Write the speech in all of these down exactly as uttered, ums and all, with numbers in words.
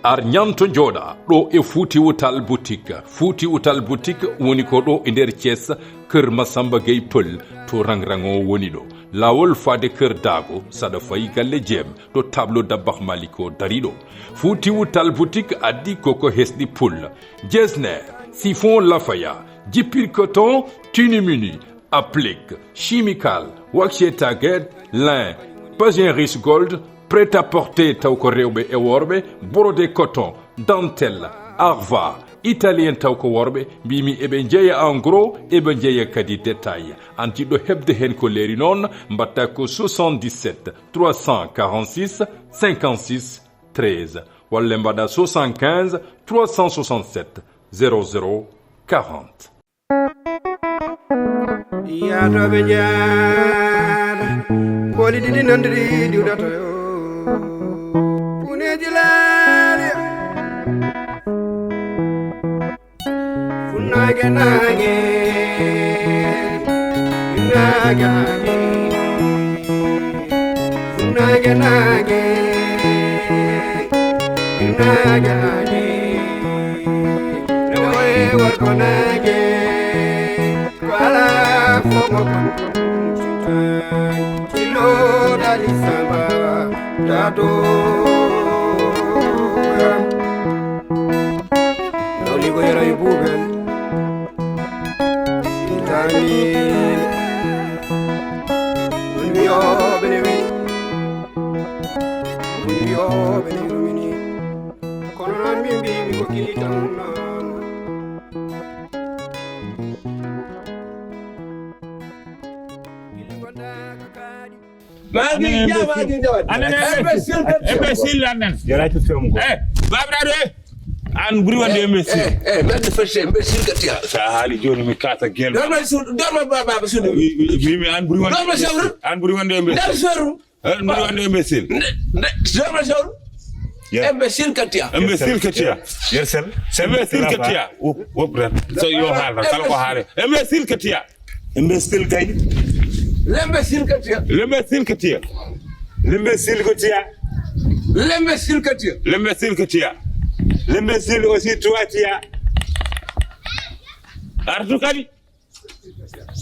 Ar ñanto jooɗa ɗo e Fuuti Wutal Boutique. Fuuti Wutal Boutique woni ko ɗo e nder Thiès, Kër Massamba Gueye Pël, to rang-rang o woni ɗo. Laawol faade Kër Daago, saɗa fayi galle Jeem, ɗo tableau Dabbaax Malik o dari ɗo. Fuuti Wutal Boutique addi koko hesɗi pul. Jesner, chiffon lafaya, jippir coton, tunimini, applique, chimical, waxé target, lin, pageris gold, prêt-à-porter taw ko rewɓe e worɓe, brodé coton, dentelle, arva, italien taw ko worɓe, mbimi eɓe jeeya en gros, eɓe jeeya kadi détail. An jiɗɗo heɓde hen ko leeri noon, mbatta ko soixante-dix-sept trois cent quarante-six cinquante-six treize, walla mbaɗa soixante-quinze trois cent soixante-sept zéro zéro quarante. Yaatooɓe njaada, kooli ɗiɗi nandiri diwdata yo. Kuneeji laali. Funnaage naage, naage naage. Funnaage naage, naage naage. Rewo e worgo naage. Ko alaa fof mo kon kon. Tilo dali samba. Daado. Nawligo yero e buuɓe. Itaani. Won wiyooɓe ne wi. Won wiyooɓe ne rumini. Kono noon min mbiimi ko gili tan noon. Gili ngondaaka kaaɗi. Maa ngi jaa, maa ngi jaa. Anen imbécile, imbécile anen. Yaraaki fewmu ko. Eh, babiraɗo e. An ɓuri wonde imbécile. Eh, eh, men fecce imbécile gatti ha. Sa haali joni mi kasa gel. Dorma su, dorma ba, ba, su. Mi, mi, mi, an ɓuri wonde. Dorma sewru. An ɓuri wonde imbécile. Dar sewru. Eh, ɓuri wonde imbécile. Ne, ne, dorma sewru. Imbécile gatti ha. Imbécile gatti ha. Yersel. Imbécile gatti ha. Wop, wop ren. So yo haal, kala ko haale. Imbécile gatti ha. Imbécile kay. L'imbécile que tu es. L'imbécile que tu es. L'imbécile que tu es. L'imbécile que tu es. L'imbécile que tu es. L'imbécile aussi toi tu es. Artu kadi.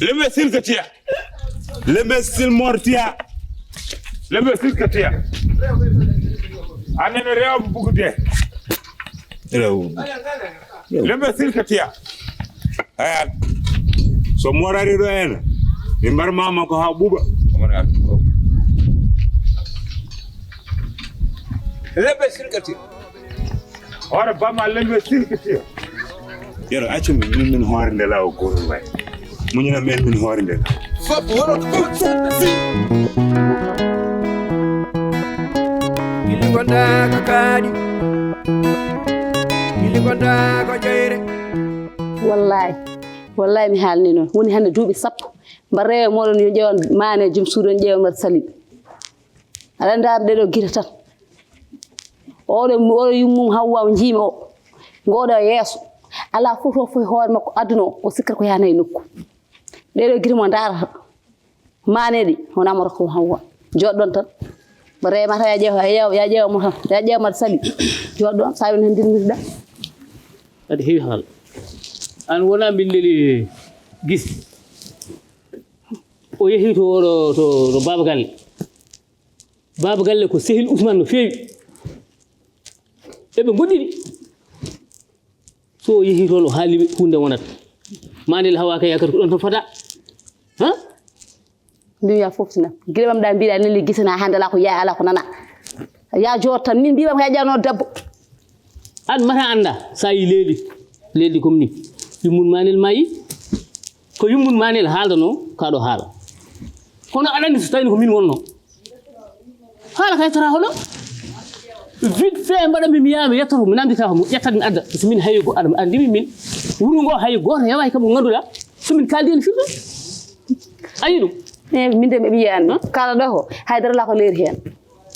L'imbécile que tu es. L'imbécile mort tu es. L'imbécile que tu es. Anene rewa bugude. Rewa. L'imbécile que tu es. Aya. So moorari ɗo en, mi mbarmama ko ha ɓuuɓa. L'imbécile que tu es. Hoore bama l'imbécile que tu es. Yero accu min, min, min hoore nde lawo goto way. Muñana men min hoore nde. Fof wono ko fof sette si. Gili gonda ko kaaɗi. Gili gonda ko jeyre. Wallahi. Wallahi mi haalni noon. Woni hannde duuɓi sappo. Mbar rewe moɗon yo ƴeewan maane jom suudu on ƴeewan mbar sali. Aɗa ndaara ɗeɗo gite tan. Oɗo, oɗo yummum Hawwa o njiimi o. Ngoɗo yeeso. Ala fof o fof hoore makko aduna o. O sikkat ko yaana e nokku. Ɗeɗo gite mo ndaarata. Maane ɗi, wona mo rokko Hawwa. Joɗɗon tan. Mbar remata ya ƴeewa, ya ƴeewa, ya ƴeewa mo tan. Ya ƴeewa mbar sali. Joɗɗon, sa woni hen dindirɗa. Aɗa heewi haala. An wona mbindeli gis. O yehi to, to, to, to Baaba Galle. Baaba Galle ko sehil Ousmane no feewi. Eɓe ngoɗɗiɗi. So o yehi toon o haali ɓe huunde wonat. Maane Hawa ka yakar ko ɗon tan fota. Ha? Duniya fof tina. Gila ɓamɗa mbiɗa neli gisana hannde ala ko yaa ala ko nana. Ya joot tan min mbiɓam ka ƴano debbo. An mata annda sa yi leeli. Leeli kom ni. Yummum Maane maayi. Ko yummum Maane haaldanoo ka ɗo haala. Kono aɗa anndi so tawino ko min wonno. Haala kay tara hono. Vite fait mbaɗa mi miyaama yettoto mi namdita mo ƴettat mi adda. So min hayi go aɗa anndi min. Wuro ngo hay gooto hewaaki kam ko ngannduɗaa. So min kaaldi en firde. A yi ɗum? Eh, min de mi ɓiya an. Kala ɗo ko haydara la ko leeri heen.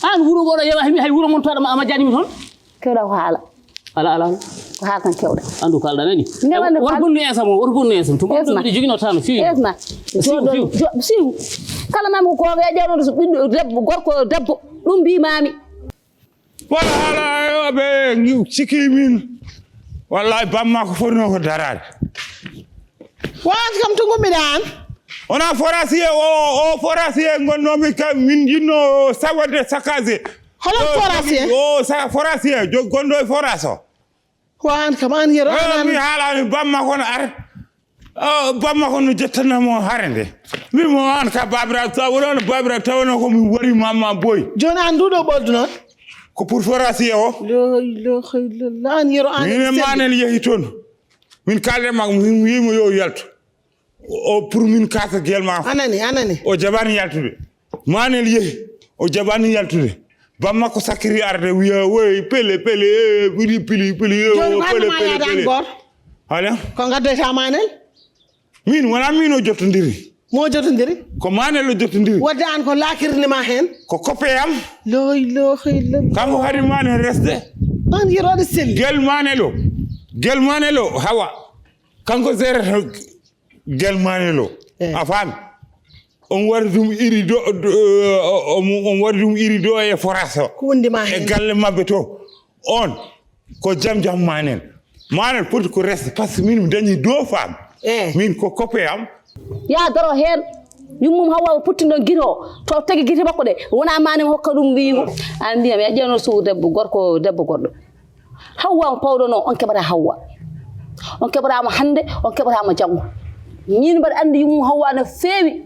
An wuro ngo ɗo yewaaki mi hay wuro mon to aɗa ma, ma jaani mi toon. Kewɗa ko haala. Ala, ala, ala. Ko haala tan kewɗa. Andu kalɗa nani. Nde wonde woto bonnu en sam o, woto bonnu en sam. To bonnu Esma. Miɗo jogino tan, fiw. Esma. Siw, siw. Siw. Kala mami ko goonga, ƴeewnoto so ɓiɗɗo debbo, gorko debbo. Ɗum mbimami. Wala haala, ayo. Ɓe sikki min. Wallahi, bamma ko fotnoo ko daraade. Waati kam to ngummiɗaa aan? Wonaa forasiye o, o forasiye ngonnoomi kam, min njinnoo sawade sakaje. Holo forasiye? O sa forasiye, jo gonɗo e forage o. Ko aan kam, aan yero, aan, aan. Mi haalaani bamma kono ar. O, bamma ko no jettana mo hare nde. Mbi mo aan ka babira, sa wonano babira, tawano ko mi wari mamma boy. Jooni aan nduɗo ɓoldu noon? Ko pour forasiye o. La ilaha illallah, aan yero aan. Min e manel yehi toon. Min kalde makko, min wiimo yo yaltu. O, o pour min kasa gel ma. Anani, anani. O jabani yaltude. Manel yehi. O jabani yaltude. Bamma ko sakiri arde wiya woy pele pele, eh, pili pili pili, eh, jooni ko pele pele pele. Hala? Ko ngaddoyta manel? Min wona min o jottondiri. Mo jottondiri? Ko manel o jottondiri. Wadde aan ko lakirde ma heen? Ko koppe am. La ilaha illallah. Kanko kadi manel resde. Aan yero aɗa selli. Gel manel o. Gel manel o hawa. Kanko zerata gel manel o. Eh. A faami? On wari ɗum iri do, do, on wari ɗum iri do e forage o. Ko wondi ma e heen? Galle maɓɓe to. On ko jam jam manel. Manel foti ko reste parce que min mi dañi deux femmes. Eh. Min ko copain am. Ya daro heen. Yummum hawa o puttino gito to tagi gite makko ɗe. Wona manel hokka ɗum wiigo. An ndiyam ya ƴeewno suudu debbo gorko debbo goɗɗo. Hawwa on pawɗono on keɓata Hawwa. On keɓata mo hannde, on keɓata mo janngo. Min mbaɗa anndi yummum Hawwa no feewi.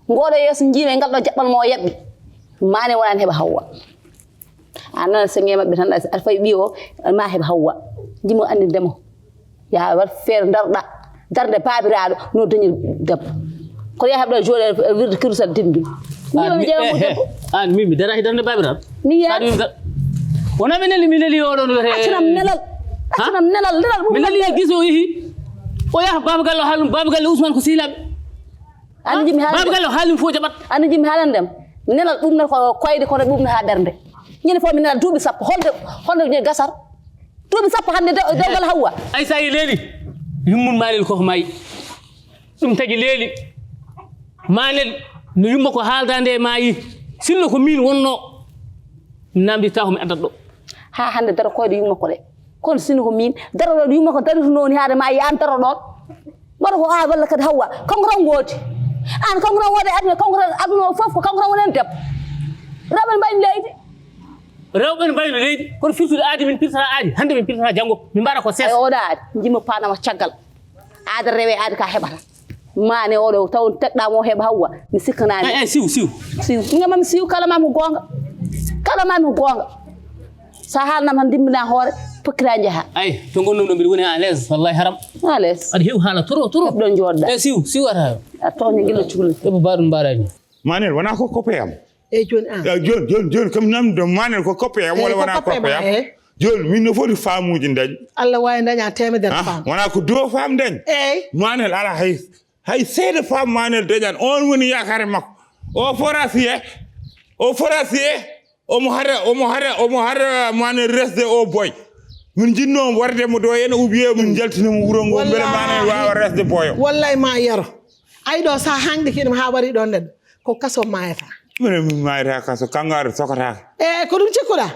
Ngooɗo yeeso njiimi e ngal ɗo jaɓɓal mo o yaɓɓi. Mane wonani heɓa Hawwa. A nana senge maɓɓe tan aɗa fayi ɓiyo o ma heɓa Hawwa. Jimo anndi ndemo. Ya wat feere ndarɗa. Darde baabiraaɗo no dañi debbo. Kono yaha ɗo jooɗe wirde kirusal dimbi. An mi dara he darde baabiraaɗo. Mi yiya. Wona mi neli mi neli oɗon wete. Accanam nelal. Accanam nelal nelal mi neli gisi o yehi. O yaha baaba galle o haalum baaba galle Ousmane ko silaɓe. An jimi haalde. Baaba galle o haalum fof jaɓat. An jimi haalande am. Nelal ɓumnata ko koyde kono ɓumnata ɓernde. Ñande fof mi nela duuɓi sappo holde holde gasar. Duuɓi sappo hannde dewgal Hawwa. Ay sa yi leeli yummum maalel koko maayi. Ɗum tagi leeli. Maalel no yumma ko haalda nde maayi. Sinno ko min wonno mi namdita ko mi addat ɗo. Ha hannde daro koyɗo yumma ko ɗe. Kono sinno ko min daro ɗon yumma ko daritunoo ni haade maayi an daro ɗon. Mbaɗa ko a walla kadi Hawwa kanko tan woodi. An kanko tan woodi aduna kanko tan aduna o fof ko kanko tan woni en debbo. Rewɓe mbayni leydi. Rewɓe no mbayno leydi kono firtude aadi min pirtata aadi hannde min pirtata janngo min mbaɗa ko ses. Ay oɗa aadi jimmo panama caggal. Aada rewe aadi ka heɓata. Mane oɗo taw teɗɗa mo heɓa Hawwa mi sikkanani. Ay ay siw siw. Siw ngam mi siw kala mami ko gonga. Kala mami ko gonga. Sa haalnam tan dimbina hoore pokkita jeeha. Ay to gonɗon ɗo mbiɗa woni à l'aise wallahi haram. À l'aise aɗa heewi haala toro toro. Ɗon joɗɗa e siw siw ata. A tooña gila cukli. Eɓe mbaɗum mbaɗani. Manel wona ko koppe am. Eyyi joni an. Joni joni joni kam namdo manel ko koppe am wala wona koppe am. Joni min no foti famuji dañ. Allah wawi daña temedere fam. Wona ko do fam dañ. Eyyi manel ala hay hay seede fam manel dañan on woni yakare makko. O forasiye o forasiye omo hara omo hara omo hara manel resde o boy. Min jinno warde mo do en ou bien min jaltina mo wuro ngo mbele manel wawa resde boyo. Wallahi ma yaro. Ay ɗo sa hangɗi kiɗum ha wari ɗon neɗɗo ko kaso mayata. Minen min mayata kaso kangaare sokotaka. E ko ɗum cikkuɗa?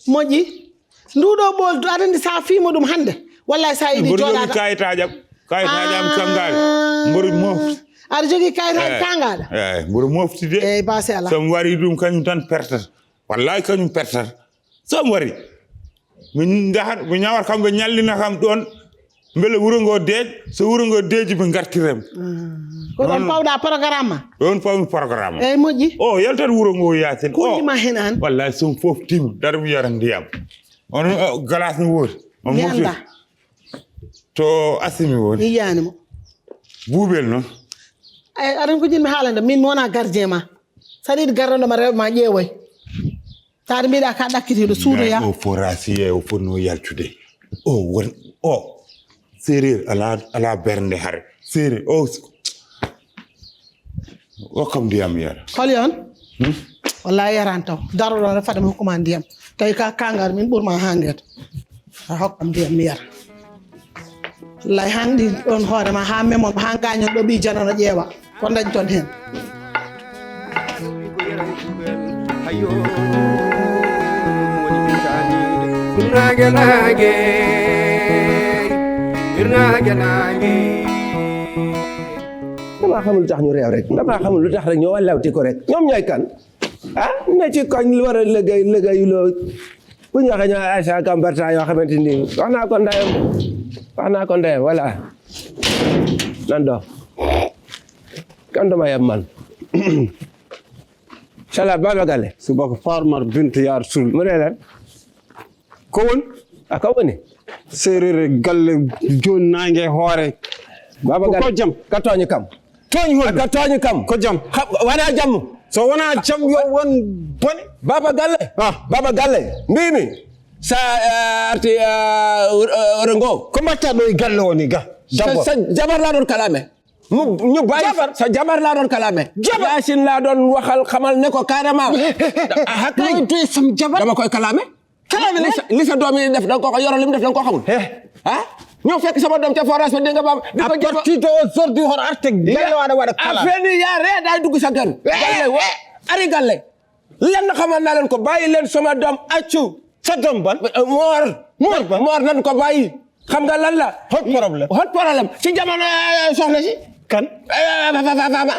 Moƴƴi. Nduɗo ɓoldu aɗa andi sa fiimo ɗum hannde. Wallay sa yiɗi joɗaɗa kayitaji am. Kayitaji am kangaɗe. Mboɗo mofti. Aɗa jogui kayitaji kangaɗa? Eyyi mboɗo mofti de. Eyyi basi ala. Somi wari ɗum kañum tan pertata. Wallay kañum pertata. Somi wari. Mi jahat mi ñawata kam ɓe ñallina kam ɗon. Mbele wuro ngo deej so wuro ngo deeji ɓe gartiram. Ko ɗon pawɗa programme ma? Ɗon pawmi programme. Eyyi moƴƴi. O yaltat wuro ngo yasin o. Kuuji ma hen an. Wallay sum fof tim dar mi yara ndiyam. On glace no woodi. On mofi. Yanda. To asimi woni. Mi yiyani mo. Buubel noon. Ay aɗan ko jinmi haalande min mi wona gardien ma. Saɗa yiɗi gardanɗo ma rewɓe ma ƴeewoy. Taade mbiɗa ka ɗakkitiiɗo suudoya. O forasiye o fotno yaltude. O won o. Séeréer ala ala bernde hare. Séeréer o. Hokkam ndiyam mi yara. Holi on? Wallahi yaran taw. Daro ɗon fade mi hokkuma ndiyam. Tawi ka kangar min ɓurma ha ngeta. A hokkam ndiyam mi yara. Wallahi hanɗi on hoore ma ha memon ha gañon ɗo ɓi janano ƴeewa. Ko dañton hen? Naage naage, naage naage. Damaa xamul lu tax ñu réew rek, damaa xamul lu tax rek ñoo wallawti ko rek. Ñoom ñooy kan? Ah, ne ci koñ lu war a liggéey, liggéeyuloo. Bu ñu waxee ñu Aïssa Kambarta yoo xamante ni wax naa ko ndeyam, wax naa ko ndeyam, voilà. Nan dox. Kan dama yab man. Sala Baba Galle. Suba ko Farmar Bintu Yar Sul. Mu ne lan? Ko woni? A ko woni? Seereer galle jooni naange hoore. Baba Galle. Ko jam? Ka tooñi kam. Tooñi hol? Ka tooñi kam. Ko jam? Wona jam. So wona jam yo won bone. Baba Galle. Ah. Baba Galle. Mbimi. Sa eh, arti eh, oɗo ngo. Ko mbatta ɗo e galle o ni ga? Sa, sa jabar la ɗon kalame. Mu ñu bàyyi sa jabar laa doon kalaame. Jabar. Yaasin laa doon waxal, xamal ne ko carrément. Hakay. Loolu doy sam jabar. Dama koy kalaame. Kalaame li sa, li sa doom yi def, da nga ko, yoroo li mu def, da nga ko xamul. Ah, ñoo fekk sama doom ca forage ba, dégg nga baam. À partir de aujourd'hui hor arte galle waɗa waɗa kala. Affaire yi yaa ree daay dugg sa kër. Galle we, ari galle. Lenn xamal naa leen ko, bàyyi leen sama doom accu. Sa doom ban? Moor. Moor ban? Moor nan ko bàyyi. Xam nga lan la? Hot problème. Hot problème. Ci jamono eh, soxna si. Kan? Eh, fa fa fa fa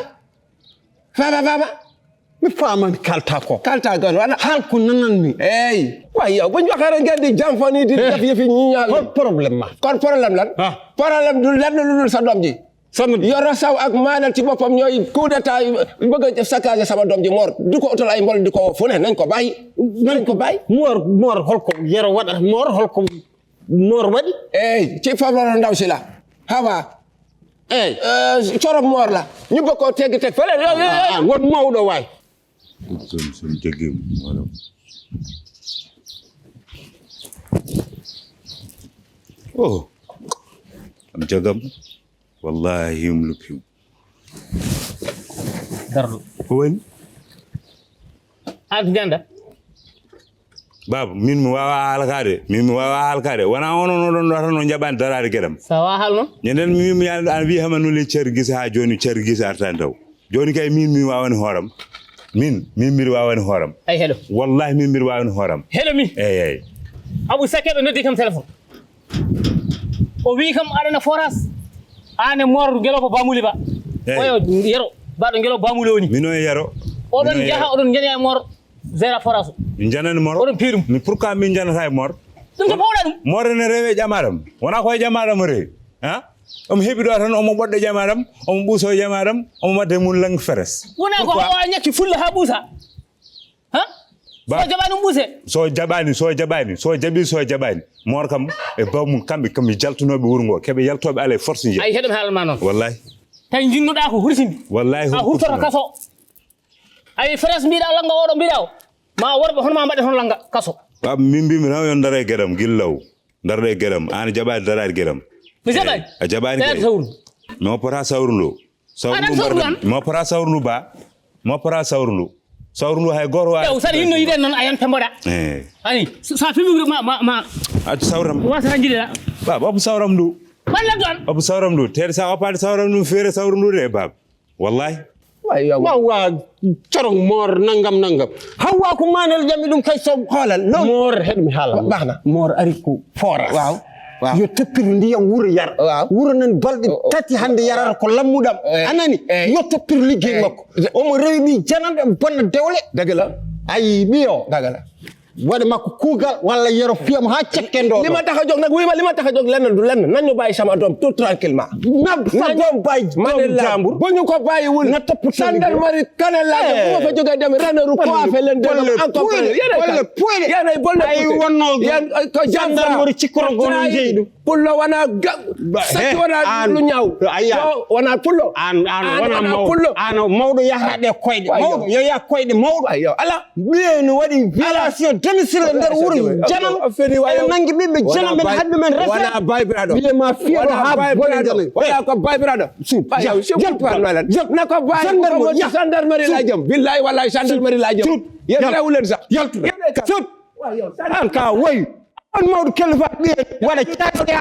fa fa fa. Mi faman kalta ko. Kalta ko wala. Hal ko nanan mi. Ey. Waaye yow, bu ñu waxee rek ngeen di jàmfani di def yëfi ñi ñaar. Hot problème ma. Kon problème lan? Ah. Problème du lenn lu dul sa doom ji. Sama yoro saw ak maanal ci boppam ñooy coup d'état yi bëgg a saccager sama doom ji. Moor di ko utal ay mbol, di ko woo fu ne. Nañ ko bàyyi. Nañ ko bàyyi. Moor, moor hol ko yero waɗa moor hol ko moor waɗi? Ey, ci fafaro ndaw si la. Hawa. Ey. Eh, coro moor la. Ñu bëgg koo teggi teg fële. Ah, won mawɗo waay. Sun, sun jeggi moor. Oh. Am jagam. Wallahi, um luppi mo. Darɗo. Ko woni? An ko jannda? Baaba, min mi waawaa haala kaa de. Min mi waawaa haala kaa de. Wonaa onon oɗon ɗo tan on njaɓaani daraade geɗam. So a waawaa haala noon? Ñanden min mi an wiyi hama nuli cer gise haa jooni cer gise artaani taw. Jooni kay min mi waawani hooram. Min, min mbiɗa waawani hooram. Ay, helo. Wallahi min mbiɗa waawani hooram. Helo mi. Eey, eey. Abu Sakeɓe noddi kam téléphone. O wii kam aɗana foras. Aan e moor ngelooba bamuli ba. Eey. Oyo yero, baɗo ngelooba bamuli woni. Mino e yero. Oɗon njaha, oɗon njaniya e moor. Zera foras. Min njanani moor. Oɗon piirum. Mi pourquoi min njanata e moor? Ɗum ko bawɗa ɗum. Moor ene rewe ƴamaram. Wona ko e ƴamaram o rewi. Ha? Omo heɓi ɗo tan, omo ɓoɗɗo ƴamaram, omo ɓuuso ƴamaram, omo wadde mun lang feres. Wona ko o ñakki fulla ha ɓuusa. Ha? So jaɓani ɗum ɓuuse. So jaɓani, so jaɓani, so jaɓi, so jaɓani. Moor kam e bawmum kamɓe kam mi jaltunooɓe wuro ngo, keɓe yaltooɓe ala e force njiya. Ay heɗem haalal ma noon. Wallahi. Tawi jinnuɗa ko hursini. Wallahi. A hurtoto kaso. Ay feres mbiɗa langa oɗo mbiɗa o. Ma worɓe hono ma mbaɗe toon langa kaso. Wa min mbimi raw yon dara e geɗam gillaw. Darɗo e geɗam. An a jaɓaani daraade geɗam. Mi jaɓaani. A jaɓaani kay. Sawru. Mi oppata sawru ndu. Sawru ndu mbarmi. Mi oppata sawru ndu ba. Mi oppata sawru ndu. Sawru ndu hay gooto waawi. Ew, saɗa hinno yiɗen noon a yanta mboɗa. Eh. Ani, sa fimi ma ma ma. Accu sawram. Wasata jiɗeɗa. Ba, ba opp sawram ndu. Walla ɗon. Opp sawram ndu. Teede sa oppaade sawram ndu feere sawru ndu de baba. Wallahi. Ma wa corong moor nangam nangam. Hawa ko manel jami ɗum kay so xoolal. Non. Moor heɗ mi haala. Baax na. Moor ari ko foras. Waaw. Waaw. Yo toppir ndiyam wuro yar. Waaw. Wuro nan balɗe tati hannde yarata ko lammuɗam. Eh. Anani. Eh. Yo toppir liggey makko. Omo rewi mi jananɗe bonna dewle. Dëgg la. Ayi ɓiyo. Dëgg la. Waɗe makko kuugal walla yero fiyam ha cekken ɗo. Li ma tax a jóg nag, wuy ma, li ma tax a jóg lenn du lenn, nañ ñu bàyyi sama doom tout tranquillement. Na sa doom bàyyi doom jàmbur. Bu ñu ko bàyyiwul, na topp gendarmerie kanal laa jëm. Bu ma fa jógee dem renneru coiffé leen de dama encore yéen ay kan? Yéen ay bolle ay wonno yéen ay ko gendarmerie ci korongo no jeyɗu. Pullo wona ga satti wona lu ñaaw. Wona pullo. An an wona mawɗo. An mawɗo yahata ɗe koyɗe. Mawɗo yo yah koyɗe mawɗo. Ala. Ɓiye no waɗi violation domicile e nder wuro janano. Ene nangi ɓiɓɓe janano men haddu men refa. Wona baybiraɗo. Ɓiye ma fiyaɗo ha bone janano. Wala ko baybiraɗo. Sut. Gendarmerie la jam. Billahi wallahi gendarmerie la jam. Yéen rewulen sax. Yaltu. Sut. An ka woy. On mawɗo kelfa ɓiye waɗa caɗeɗe.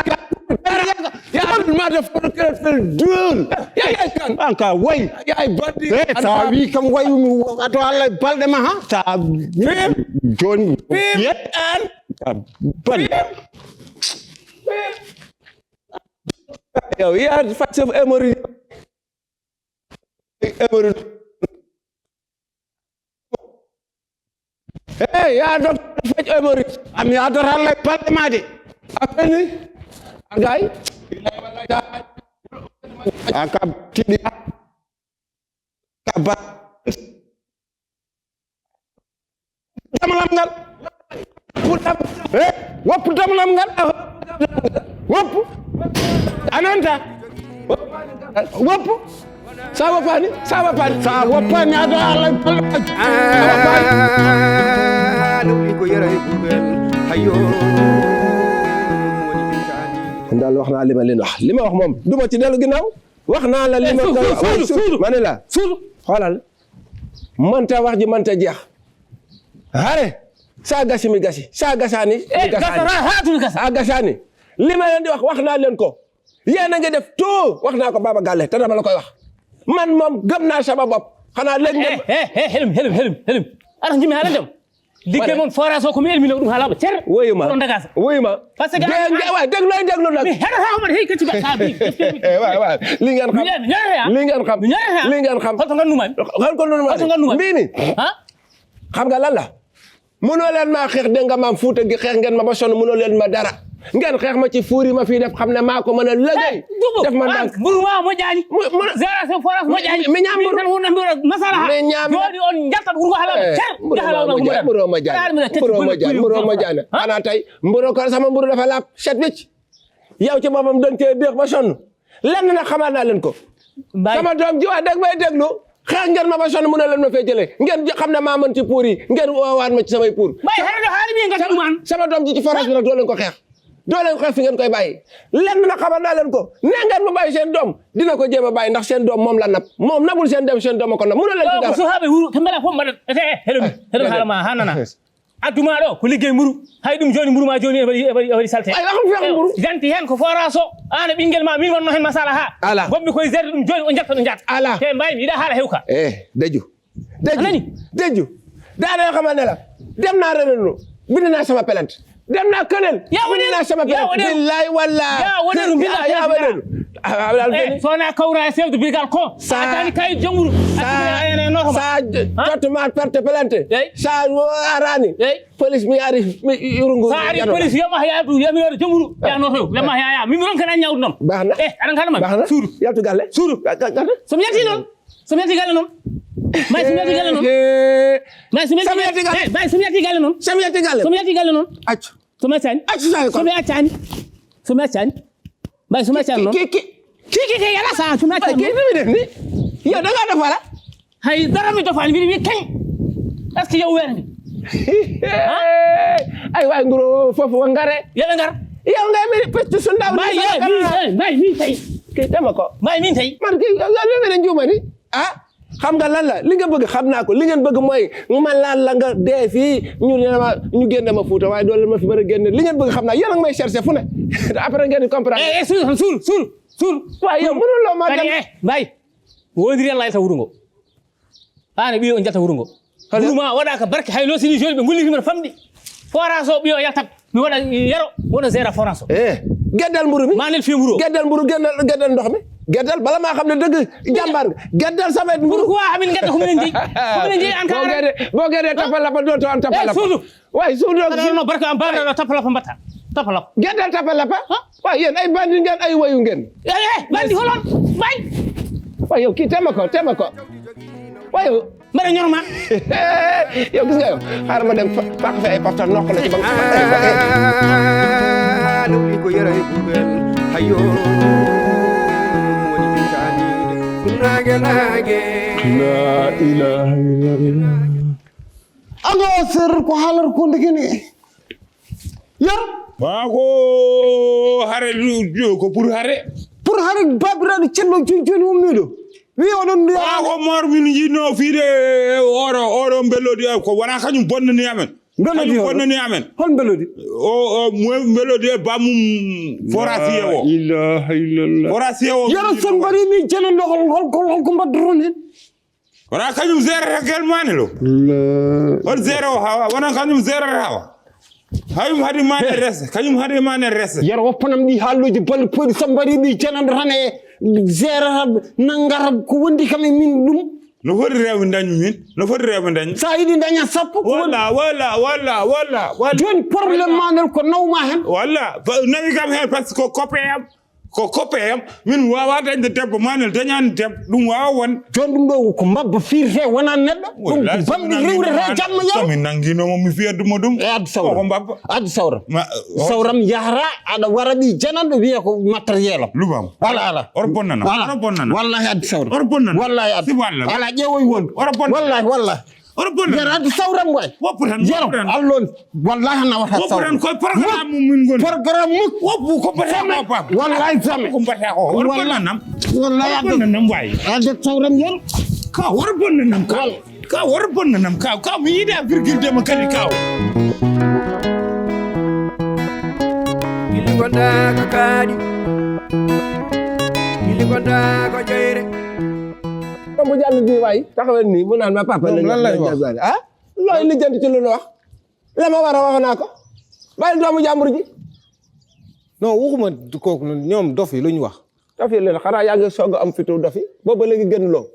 Ya ma def ko kala fel dun. Ya ya kan. An ka woy. Ya ay bandi. Sa wi kam wayu mi ato Allah balɗe ma ha. Sa joni. An. Ah, ban. Yow, yaa faj sa hémorroïde. Hémorroïde. Hey, yaa docteur faj hémorroïde. Am yaa docteur lay parlement de. A feni. A gay. A kab tidi. Kaba. Damalam ngal. Woppu dam-, eh, woppu damalam ngal. Woppu. Ananta. Woppu. Sa woppani, sa woppani. Sa woppani, ado Allah. Sa woppani. Ah, ɗum ko yera e ɓuuɓe. Hayyo. Woni min kaani. Ndal wax naa li ma leen wax. Li ma wax moom, du ma ci dellu ginnaaw. Wax naa la li ma suudu, suudu, suudu. Ma ne la. Suudu. Xoolal. Manta wax ji manta jeex. Hare. Sa gasi mi gasi. Sa gasaani. Eh, mi gasaani. Gasara, haatun gasa. A gasaani. Li ma leen di wax, wax naa leen ko. Yéen a ngi def tout. Wax naa ko Baba Galle, te dama la koy wax. Man moom gëm naa sama bopp. Xanaa léegi ngeen eh, eh, eh, helum, helum, helum, helum. Ara jimi hala dem. Digge mon forage o ko mi elmino ɗum haa laaɓa cer. Woyuma. Ɗon dagasa. Woyuma. Parce que ge-, ge-, wa, déglu, déglu nag. Mi heɗata Omar, hey, kati ba, sa bi. Eh, wa, wa. Li ngeen xam. Mi ñaata ya? Li ngeen xam. Mi ñaata ya? Li ngeen xam. Holto nganndu ma? Holko nganndu ma? Holto nganndu ma? Mbii mi. Ha? Xam nga lan la? Mënoo leen maa xeex, dégg nga, maam Fuuta gi, xeex ngeen ma ba sonn, mënoo leen ma dara. Ngeen xeex ma ci fuur yi ma fii def, xam ne maa ko mën a liggéey. Eh, jubo. Def ma ndànk. Ah, mburu ma moƴƴaani. Mu-, mu-, génération forage moƴƴaani. Mi ñaam mburu. Min tan wonno mbiɗo masala ha. Mi ñaam. Jooɗi on njaltat wuro ko halal. Eh, cer, mburu jahala ma wona ko moƴƴaani, mburu ma moƴƴaani. Mburu ma moƴƴaani. Mburu ma moƴƴaani. Ha? Xanaa tey, mburu ko sama mburu dafa laab, set wecc. Yow ci boppam dañ cee déex ba sonn. Lenn nag xamal naa leen ko. Mbaye. Sama doom ji, waa, dag may déglu. Xeex ngeen ma ba sonn, mu ne leen ma fee jëlee. Ngeen ji-, xam ne maa mën ci puur yi. Ngeen woowaat ma ci samay puur. Mbaye, xeex do xaali mi nga xam man. Sama doom ji ci forage bi nag doo leen ko xeex. Doo leen xeex fi ngeen koy bàyyi. Lenn nag xamal naa leen ko. Ne ngeen ma bàyyi seen doom. Dina ko jéem a bàyyi ndax seen doom moom la nab. Moom nabul seen doom, seen doom a ko nab. Mënoo leen ci dara. Ko suhaaɓe wuro, ko mbela fof mbaɗat. Ete, eh, heɗo mi. Heɗo haala ma, ha nana. Adduma ɗo ko liggey mburu. Hay ɗum joni mburu ma joni e waɗi, e waɗi, e waɗi salte. Ay, waxum feex mburu. Janti hen ko forage o. An e ɓinguel ma, min wonno hen masala ha. Ala. Gonmi koye zerde ɗum joni o jatta ɗo jatta. Ala. Te mbaymi, yiɗa haala hewka. Eh, deju. Deju. A nani? Deju. Daɗa yo xamal ne la. Dem naa renenu. Bind naa sama plainte. Dem naa Kanel. Ya waɗi. Bind naa sama plainte. Ya waɗi. Billahi wallahi. Ya waɗi. Ya, ya waɗi. Ah, ah, ah, eh, so wona kawra e chef de brigade ko. Sa, a dañi kayit jom wuro. Sa, a tigi ene, ene noto ma. Sa, ha? Jottu ma perte plainte. Eyi. Sa arani. Eyi. Police mi ari, mi yurungu. Sa ari police yoma yaadu, yami yaadu jom wuro. Ya noto, yama ya, ya. Mi, mi ron kana ñawdu non. Baax na. Eh, aɗa kana ma. Baax na. Suudu. Yaltu galle. Suudu. Ga-, ga-, galle. So mi yalti non. So mi yalti galle non. May so mi yalti galle non. Eh, eh. May so mi yalti galle. Eh, may so mi yalti galle non. So mi yalti galle. So mi yalti galle non. Accu. So mi accani. Accu sa ko. So mi accani. So mi accani. Mbay so mi accani non. Ki, ki, ki. Ki, ki, ki, yala sa, so mi accani. Ay, ki, mi def ni. Yo, da ngaa def wala? Hay dara mi dofaani, mbiɗa wiya kañ. Est-ce que yow weere mi? Ay, waay, nguro foofu wa ngare. Yo ɓe ngar. Yow ngay mi peccu so ndaw. Mbay, ni, eh, mi, eh, mbay, min tawi. Ki tema ko. Mbay, min tawi. Man ki, yow, yow, yow, yow, yow, Ah, xam nga lan la? Li nga bëgg xam naa ko. Li ngeen bëgg mooy ma laal la nga dee fii, ñu ne ma, ñu génne ma Fuuta, waaye doo leen ma fi mën a génne. Li ngeen bëgg xam naa, yéen a ngi may chercher fu ne. Après ngeen di comprendre. Eh, eh, suul, suul, suul, suul. Waaye yow mënul loo ma dem. Eh, mbay. Wondir Yàlla ay sa wuro ngo. Aan e ɓiyo on jalta wuro ngo. Hello? Wuro ma waɗa ka barke, hay no sini joni ɓe ngollitima famɗi. Forage o ɓiyo yaltat. Mi waɗa yero, wona zéro forage o. Eh, geddal mburu mi. Ma nel fi mburu o. Geddal mburu, geddal, geddal ndox mi. Geddal bala maa xam ne dëgg jàmbaar nga. Geddal sama mburu. Pourquoi amin gedda ko minen jeyi? Ko minen jeyi en tant que boo geddee, boo geddee tapal la ba dootoo am tapal la. Eh, suudu. Waay, suudu ak suudu. Non, non, barka am banda ɗo tapal la mbatta. Tapal la. Geddal tapal la. Waay, yéen ay bandi ngeen, ay wayu ngeen. Eh, eh, bandi holon? Bay. Waay, yow kii tema ko, tema ko. Waay, yow. Mbaɗa ñorma. Yow gis nga yow. Xaaral ma dem fa-, fàq fi ay portable nokk la ci ba nga. Ah, ɗum ko yara e ɓuuɓe. Hayo. Woni min kaani. Naage, naage. La ilaha illallah. Anga o sir ko haalar ko ndegene. Yar. Maa ko hare du-, du-, ko pour hare. Pour hare babiraɗo cello joni joni ummiɗo. Wi oɗon mbiya. Maa ko mor min jinno fiide oɗo, oɗo mbellodi e ko wona kañum bonnani amen. Mbellodi kañum oɗo? Bonnani amen. Hol mbellodi? O, o, mo mbellodi e bamum forasiye o. La ilaha illallah. Forasiye o. Yara son mbaɗi min jeno ndogal hol, hol, hol ko mbaddoron hen? Wona kañum zerata gel mane lo. La. On zero hawa, wona kañum zerata hawa. Hayum hade mane resa, kayum hade mane resa. Yero woppanam ɗi haalluji balɗe pooɗi so mbaɗi ɗi jananɗo tan e zéro nangara ko wondi kam e min ɗum. No foti rewɓe dañmi min? No foti rewɓe dañmi? Sa yiɗi daña sappo ko woni. Walla, walla, walla, walla, walla. Joni problème ma nen ko nawma hen. Walla, fa-, nawi kam hen par ce que ko coppe am. Ko coppe am. Min wawa dañde debbo, manel dañani debbo. Ɗum wawa won. Joni ɗum ɗo ko mbabba firte wona neɗɗo. Ɗum ko bamɗi rewrete jamma yam. Min nanguinomo mi fiyatde mo ɗum. E addi sawra. Ko mbabba. Addi sawra. Ma, o- Sawram yahra aɗa wara ɗi jananɗo wiya ko matériel am. Lubam. Ala, ala. Oro bonnanam. Ala. Oro bonnanam. Wallahi addi sawra. Oro bonnanam. Wallahi addi. Sibu Allah. Ala ƴeewoy won. Oro bonnanam. Wallahi, wallahi. Oro bonnanam. Yero addi sawram way. Woppu tan, yero woppu tan. Allon. Wallahi na wata sawra. Woppu tan ko programme mum min ngoni. Programme mum. Woppu ko bata ko pam. Wallahi jamais. Ko bata ko. Oro bonnanam. Wallahi. Oro bonnanam way. Addi sawram yero. Ka oro bonnanam ka. Wallahi. Ka wor bonnanam ka, ka mi yiɗa virgule de mo kadi ka. Gilli gonda ko kaɗi. Gilli gonda ko jeyre. Ɗon mo jalli ndi wayi taxawel ni mo naan ma papa. Lan lay wax? Ah, looy lijjanti ci lu nu wax? La ma war a wax naa ko. Bàyyil doomu jàmbur ji. Non, waxuma kooku noonu, ñoom dof yi lu ñu wax. Dof yi leen xanaa yaa ngi soog a am fitu dof yi boobu ba léegi génn loo.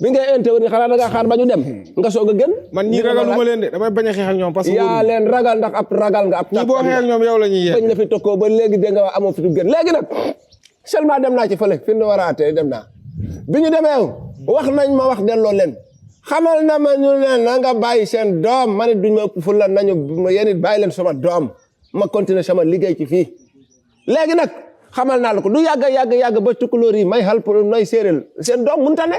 Bi ngay intervenir xanaa da ngaa xaar ba ñu dem nga soog a génn. Man ñii ragaluma leen de, damay bañ a xeex ak ñoom parce que yaa leen ragal ndax ab ragal nga ab. Ñii boo xeex ak ñoom yow la ñuy yee. Bañ na fi tokkoo ba léegi dégg nga wax amoo fitu génn léegi nag. Seulement dem naa ci fële fi ñu war a àttee dem naa. Bi ñu demee wax nañ ma wax delloo leen. Xamal na ma ñu ne na nga bàyyi seen doom ma ne duñ ma ëpp fulla nañu yéen it bàyyi leen sama doom. Ma continuer sama liggéey ci fii. Léegi nag xamal naa la ko du yàgg yàgg yàgg ba tukulóor yi may xal pour may séeréel seen doom mënta ne.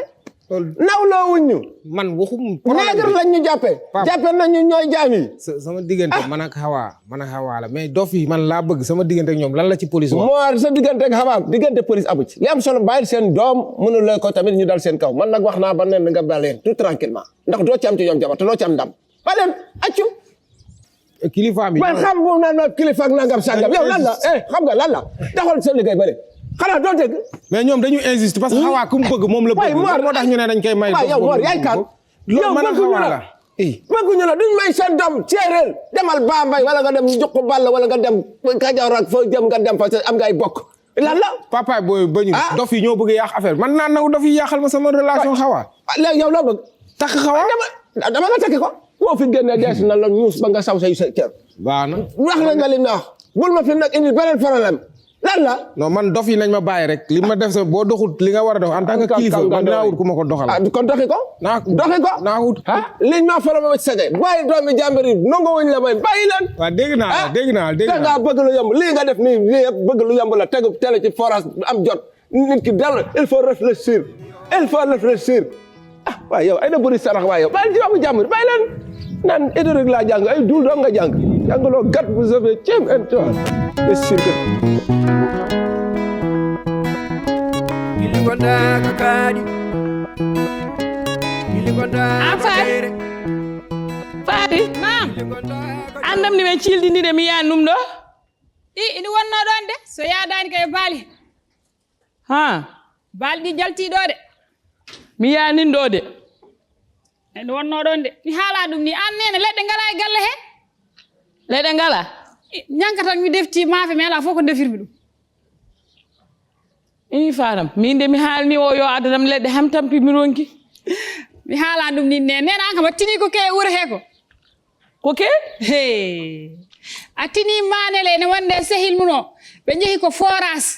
Nawloo wuñ ñu. Man waxum problème. Nègre lañ ñu jàppee. Jàppee nañ ñu ñooy jaam yi. Sama diggante man ak Hawa, man ak Hawa la, mais dof yi man laa bëgg sama diggante ak ñoom lan la ci police wax? Moo sa diggante ak Hawa diggante police amu ci. Li am solo bàyyil seen doom mënu la ko tamit ñu dal seen kaw man nag wax naa ba ne nga bàyyi leen tout tranquillement ndax doo ci am ci ñoom jabar te doo ci am ndam. Ba leen accu. Kilifa mi. Waaye xam nga naan ma kilifa ak nangam sangam yow lan la eh xam nga lan la taxal sa liggéey ba leen xanaa doo dégg. Mais ñoom dañu injuste parce que Hawa ku mu bëgg moom la bëgg. Moo tax ñu ne dañ koy may. Waaye yow Mor yaay kan? Loolu man ak Hawa la. Bëgguñu la duñ may seen doom céeréel demal Bambey wala nga dem Njuqu Balla wala nga dem Kajoor ak foo jëm nga dem fa am nga ay bokk. Lan la? Papa booy bañu. Dof yi ñoo bëgg yàq affaire man naa nangu dof yi yàqal ma sama relation Hawa. Léegi yow loo bëgg? Takk Hawa. Dama nga takki ko. Boo fi génnee dees na la ñuus ba nga saw say sa cër. Baax na. Wax la nga li nga wax bul ma fi nag indi beneen problème. Lan la? Non man dof yi nañ ma bàyyi rek li ma def sa boo doxut li nga war a dox en tant que kilifa man dinaa wut ku ma ko doxal. Ah kon doxi ko. Naa doxi ko. Naa wut. Ah liñ ma faral ma sege bàyyi doomi jàmbur yi nangu wuñ la may bàyyi leen. Waaw dégg naa la dégg naa la dégg naa la. Bëgg lu yomb lii nga def nii lii yëpp bëgg lu yomb la tegu tele ci forage am jot. Nit ki dal il faut réfléchir. Il faut réfléchir. Ah waaye yow ay na bëri sarax waaye yow bàyyi jaamu jàmbur bàyyi leen. Naan édorique laa jàng ay duul doon nga jàng jàngaloo gat bu sofee ceeb en toile. C'est sûr que. Gilli gonda ko kaɗi. Gilli gonda ko jeyre. Faati. Naam. Andam ni men cildi ndi de mi yaan ɗum ɗo. I ini wonno ɗon de so yaadaani kay baali. Ha. Balɗi jalti ɗo de. Mi yaanin ɗo de. Ene wonno ɗon de mi haala ɗum ni an nene leɗɗe ngala e galle he. Leɗɗe ngala? Ñanka tan mi defti maafe mi ala fof ko defirmi ɗum. I faram min de mi haalni o yo addanam leɗɗe ham tampi mi ronki. Mi haala ɗum ni nene nene an kam a tini ko ke wuro he ko. Ko ke? He. A tini manele ene wonde sehil mun o ɓe jehi ko forage.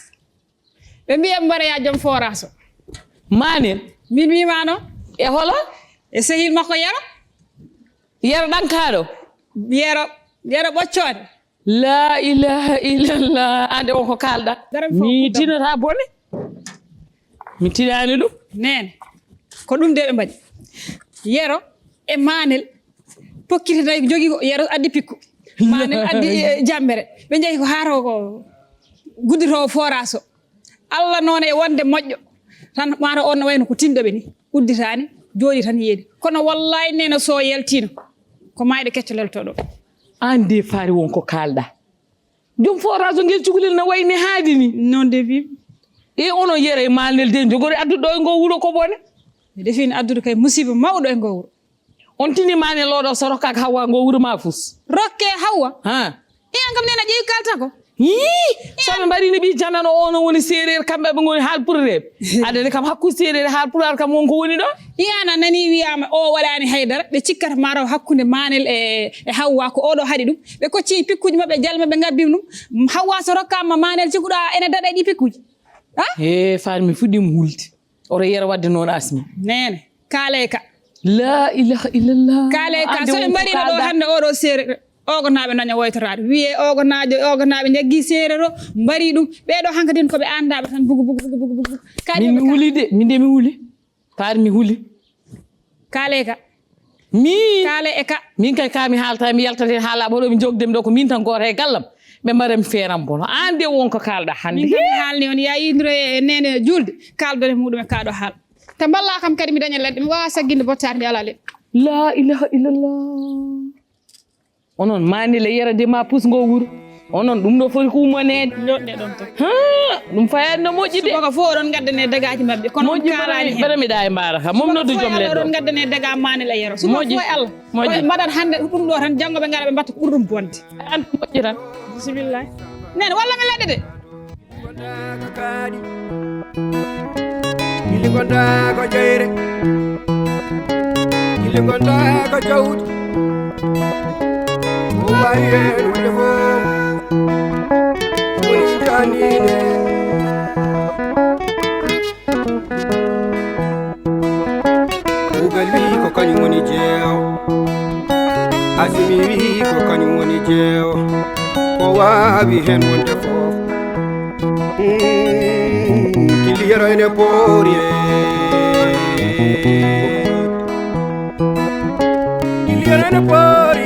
Ɓe mbiya mbaɗa ya joom forage o. Manel? Min wimano. E holo? E sehil makko yero. Yero ɗankaɗo? Yero yero ɓoccode. La ilaha illallah ande on ko kalɗa. Mi tinata bone. Mi tinani ɗum. Nene ko ɗum de ɓe mbaɗi. Yero e manel. Pokkiti tawi jogii ko yero addi pikku manen addi eh, jambere ɓe jehi ko haato ko gudditoowo forage o. Allah noon e wonde moƴƴo tan mato on no wayno ko tinɗo ɓe ni udditaani jooɗi tan yeedi kono wallahi nena so yaltino ko mayɗo kecco leltoɗo. An de faari won ko kalɗa. Joom forage o ngel cukalel no wayni haadi ni. Noon de mbimi. E onon yere e malnel de jogori adduɗo e ngo wuro ko bone. Mi defini addude kay musiba mawɗo e ngo wuro. On tini maanel oɗo so rokkaaka Hawwa ngo wuro ma fus. Rokke Hawwa. Ha. E an kam nena ƴeewi kalta ko. Yii, so ɓe mbarini ɓi janano o no woni seereer, kamɓe ɓe ngoni haalpulreeɓe. Adani kam hakku seereer e haalpulaar kam won ko woni ɗo. Iyana nani wiyama o waɗani haydara, ɓe cikkata mataw hakkunde maanel e, e Hawwa ko oɗo haɗi ɗum. Ɓe kocci pikkuji maɓɓe, jal maɓɓe, ngabbim ɗum. Hawwa so rokkama maanel cikuɗa ene daɗa ɗi pikkuji. Ha? He, faami mi fuɗɗima hulde. Oto yero wadde noon asmi. Nene, kaalay ka. La ilaha illallah. Kaalay ka, so ɓe mbarino ɗo hannde oɗo seereer, ogonaaɓe daña woytoraade. Wiyee ogonaajo, ogonaaɓe njaggi seereer o, mbari ɗum. Ɓee ɗo hankadin ko ɓe anndaɓe tan bugu, bugu, bugu, bugu, bugu. Min mi huli de, min de mi huli. Faami mi huli. Kaalay ka. Min. Kaalay e ka. Min kay ka mi haalta, mi yaltate haala ɓoɗo mi jogdem ɗo ko min tan gooto e gallam. Ɓe mbaɗa mi feeram bono. Aan de won ko kaalɗa hannde. Min kam mi haalni on, ya yindiro e nene julde. Kaaldoɗe muɗum e ka ɗo haal. Te mballa kam kadi mi daña leɗɗe. Mi wawa sagginde bottaari ndi ala leɗɗe. La ilaha illallah. Onon maani le yera de ma pus ngo wuro. Onon ɗum ɗo foti ko ummaneede. Joɗɗe ɗon to. Ha, ɗum fayaani no moƴƴi de. Subaka fof oɗon ngaddane dagaaji maɓɓe. Kono on moƴƴi, kaalaani heen. Mbaɗa mi ɗa e mbaara kam. Moom noddu joom leɗɗo. Oɗon ngaddane dagaaji maani le yero. Subaka fof e Allah. Moƴƴi. Ɓe mbaɗat hannde ɗum ɗo tan, janngo ɓe ngara ɓe mbatta ko ɓuri ɗum bonde. An ko moƴƴi tan. Bismillah. Nene, walla mi leɗɗe de. Gonda ko kaaɗi. Gilli gonda ko jeyre. Gilli gonda ko jawdi. Ko mbawi heen wonde fof. Woni janine. Kuugal wi ko kañum woni jeewo. Asimi wi ko kañum woni jeewo. Ko waawi heen wonde fof. Mm, Gilli Yero ene poori e. Gilli Yero ene poori.